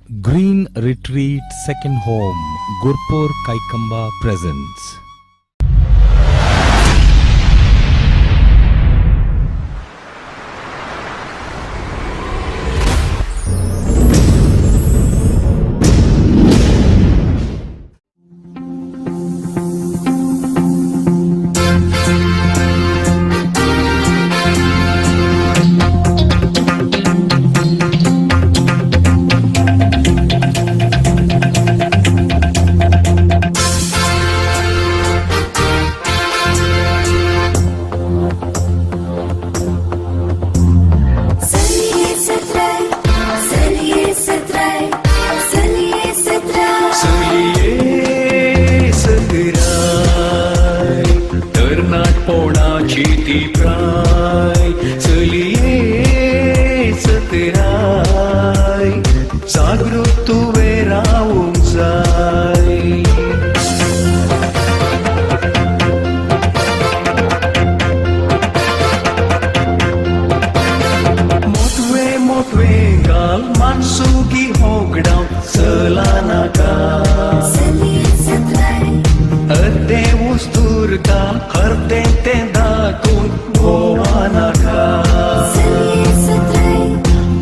Green Retreat Second Home, Gurpur Kaikamba presents. तरनाटपणाची ती प्राय चलये सतराय जागृत तुवें रावूंक जाय. मोटवे मोटवे घाल मानसुगी होगडाव चला नाका अर्दे वस्तूर घाल अर्दे तें दाखोवन भोवा नाका.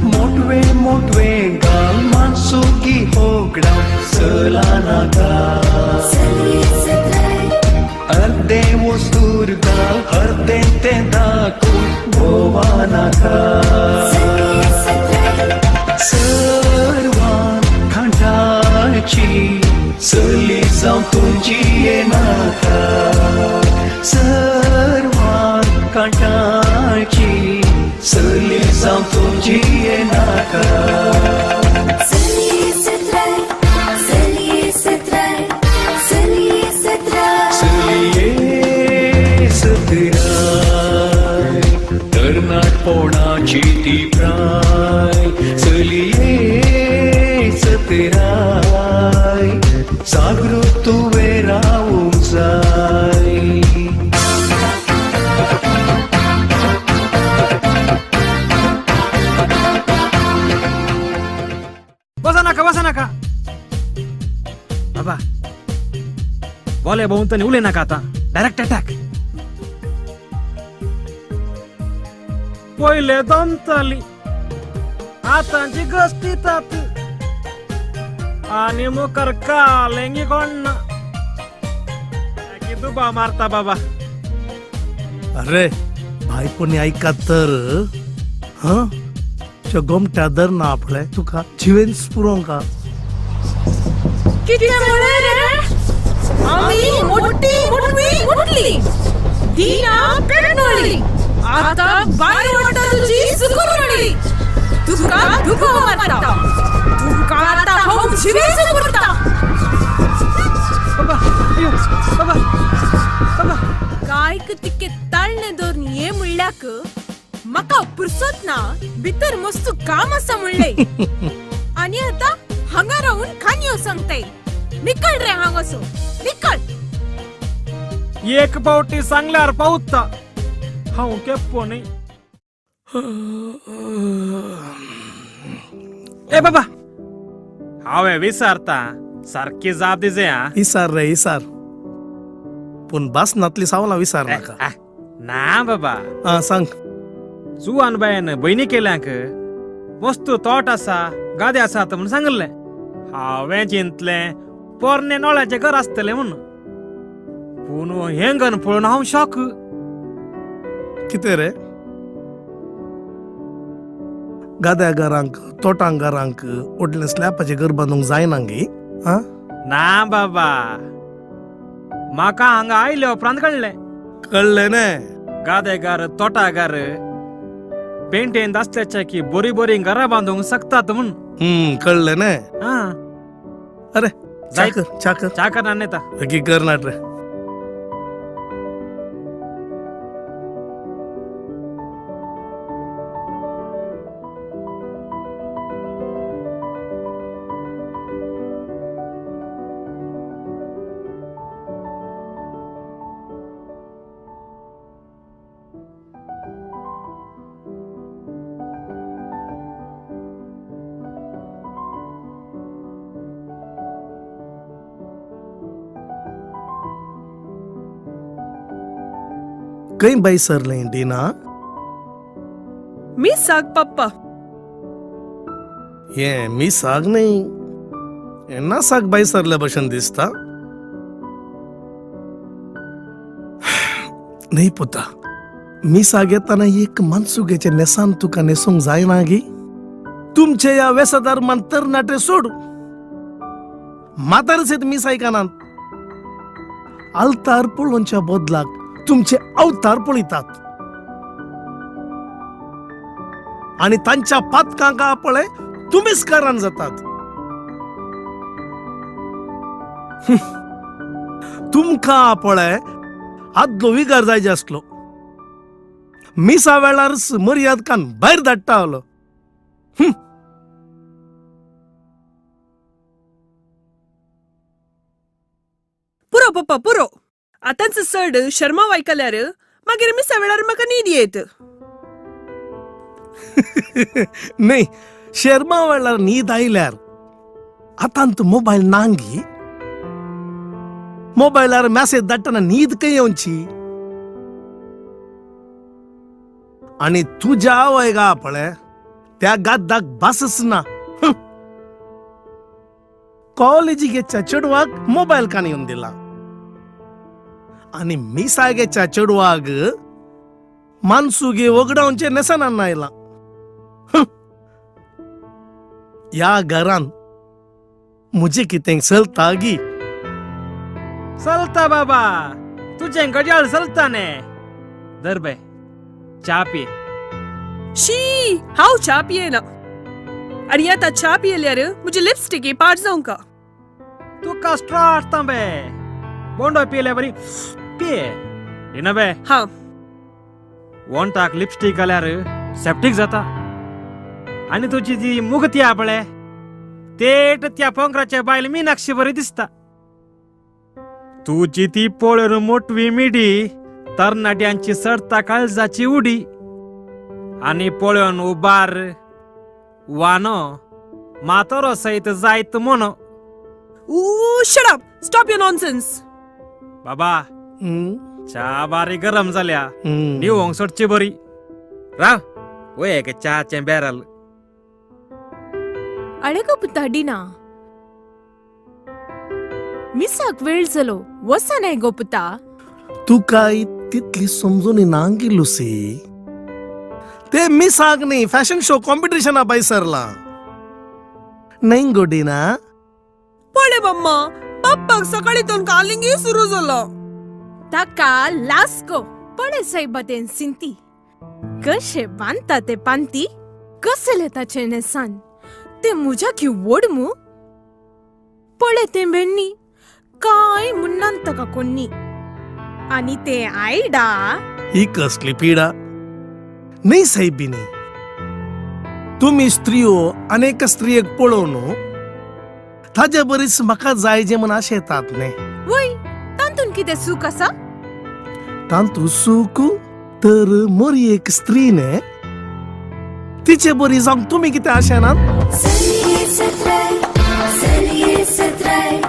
मोटवे मोटवे घाल मानसुगी होगडाव चला नाका अर्दे वस्तूर घाल अर्दे तें दाखोवन भोवा नाका. सर्वान खांडाची चली जावं तुमची येनाका सर्वान कांटाची चली जावं तुमची येनाका. चलये सतराय तरनाटपणाची ती प्राय चलये सतराय जागृत तुवें रावूंक जाय. बसा नाका बसा नाका बाबा, बोले भोंवतणी उलय नाका आतां, डायरेक्ट अटॅक. पयले दमताली आतांची गश्ट दितात आनी मुखार कालेंगी कोण ना, दुबा मारता बाबा. अरे भाई कोणी ऐका तर हं च्या गोमट्या धर ना आपले तुका जिवेंच पुरोवंक. कितें म्हणलें रे? आमी मोठी मोटवी मोटली दिना पेटनोळी आता बायल म्हणटा तुजी सुकुरनळी तुका दुखो मारता तुका आतां हांव जिवेंच पुरता. बाबा अयो बाबा बाबा कायक तिके ताळणे दवरून ये म्हणल्याक म्हाका पुरसत ना, भितर मस्त काम आसा म्हणलें आनी आतां हांगा रावून काणयो सांगताय. निकळ रे हांगासो निकळ. एक पावटी सांगल्यार पावता हांव केप्पो न्ही. ए बाबा हांवें विसारता सारकी जाप दिजे आं. इसार रे इसार, पूण बासनातली सावलां विसार नाका. ना बाबा. आं सांग. जुवान बायन भयणी केल्यांक वस्तू तोट आसा गादे आसात म्हूण सांगिल्लें. हांवें चिंतलें पोरणे नोळ्याचें घर आसतलें म्हूण, पूण हें गन पळोवन हांव शॉक. कितें रे गाद्या घरांक तोटां घरांक व्हडलें स्लॅपाचें घर बांदूंक जायना गे? आं ना बाबा, म्हाका हांगा आयले उपरांत कळ्ळें. कळ्ळें न्ही? गादेगार तोटागार पेंटेन आसल्याचे की बरी बरी घरां बांदूंक शकतात म्हूण. कळ्ळें न्ही? आं अरे जायत. च्या कर च्या कर. च्या करना येता. बेगीन कर ना रे. खंय बाय सरलें डिना? मिसाक पप्पा. हें मिसाक न्ही, हें नासाक बाय सरल्या भशेन दिसता. न्ही पुता, मिसाक येतना एक मानसुगेचें न्हेसान तुका न्हेसूंक जायना गी? तुमचे ह्या वेसधर्मान तरणाटे सोड म्हातारे सयत मीस आयकनात. आल्तार पळोवच्या बदलाक तुमचे अवतार पळयतात आनी तांच्या पातकांक पळय तुमीच कारण जातात. तुमकां पळय आदलो विगार जायचे आसलो. मिसा वेळार मर्याद कान भायर धाडटा आलो. पुरो पप्पा पुरो. आतांच चड शर्मा आयकल्यार मागीर मिसा वेळार म्हाका न्हीद येत. न्ही, शर्मा वेळार न्हीद आयल्यार आतां तूं मोबायल नांगी. मोबायलार मॅसेज धाडटना न्हीद खंय येवची? आनी तुज्या आवय गा पळय त्या गाद्दाक भासच ना. कॉलेजीगेच्या चेडवाक मोबायल कान येवन दिला आनी मिसागेच्या चेडवाक मानसुगे वगडावचे नेसनान आयला. ह्या घरान म्हजें कितें चलता गी? चलता बाबा, तुजें घडयाळ चलता ने. धर बाय, च्या पी. शी, हांव च्या पियेना. आनी आतां च्या पियेल्यार म्हजी लिपस्टिकी पाड जावंका. तुका स्ट्रॉ हाडटा बे, बोंडो पियेल्या बरी पिये. येना बे? हा. वोंटाक लिपस्टीक घाल्यार सेप्टीक जाता. आनी तुजी ती मुगती हा पळय तेट त्या पोंगराच्या बायल मिनाक्षी बरी दिसता. तुजी ती पळोवन मोटवी मिडी तरणाट्यांची चडता काळजाची उडी. आनी पळोवन उबार वानो मातोरो सयत जायत मोनो. ऊ, shut up, stop your nonsense. बाबा, च्या बारी गरम जाल्या, न्हिवोंक सोडची बरी. राव, वय एक च्याचें बॅरल. अळे गो पुता डिना, मिसाक वेळ जालो, वचनाय गो पुता. तुका तितली समजून ना गी लुसी. ते मिसाक न्ही, फॅशन शो कॉम्पिटिशना बाय सरला न्ही गो डिना? पळय मम्मा, पप्पाक सकाळी तोन कालिंगी सुरू जालो. ताका लासको पळय सायबा तें सिंती कशें बांदता ते पांती, कसलें ताचें न्हेसान तें म्हज्या की व्हड मू. पळय तें भेण्णी कांय मुन्नान ताका कोन्नी. आनी तें आयडा. ही कसली पिडा न्ही सायबिनी? तुमी स्त्रियो अनेक स्त्रियेक पळोवन ताजे बरीच म्हाका जाय जे म्हण अशें येतात न्ही? वय, तातूंत कितें सूख आसा? तातूंत सूख तर मोरी एक स्त्री न्ही, तिचे बरी जावंक तुमी कितें आशेनात? सलिए सतराय, सलिए सतराय.